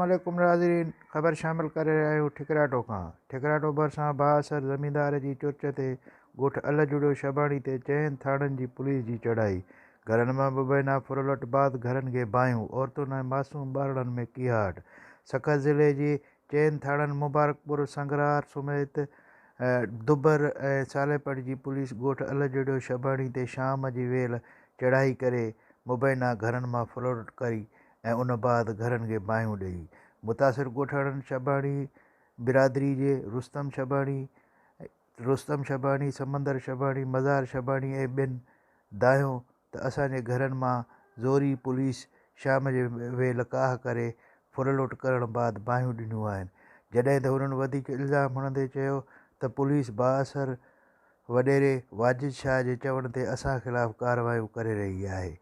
عليڪم ناظرين خبر شامل ڪري رهيا آهيون ٺڪراٽو کان ٺڪراٽو ڀرسان بااثر زميندار جي چرچ تي ڳوٺ ال جڙيو شباڻي تي چئن ٿاڻن جي پوليس جي چڙهائي گهرن مان مبينا ڦرلٽ بعد گهرن کي باهيون عورتن ۽ معصوم ٻارڙن ۾ ڪيهاٽ سکر ضلعي جي چئن ٿاڻن مبارڪپور سنگرار سميت دبر ۽ صالح پڙ جي پوليس ڳوٺ ال جڙيو شباڻي تي شام جي ويل چڙهائي ڪري مبينا گهرن مان ڦرلٽ ڪئي ۽ ان بعد گهرن کي باهيون ڏئي متاثر ڳوٺاڻن شباڻي برادري جي رستم شباڻي، رستم شباڻي، سمندر شباڻي، مزار شباڻي ۽ ٻين دانهيو ته اسان جي گهرن مان زوري پوليس شام جي ويل ڪاهه ڪري ڦرلٽ ڪرڻ بعد باهيون ڏنيون آهن جڏهن ته هنن وڌيڪ الزام هڻندي چيو ته پوليس بااثر وڏيري واجد شاهه جي چوڻ تي اسان خلاف ڪارروايون ڪري رهي آهي.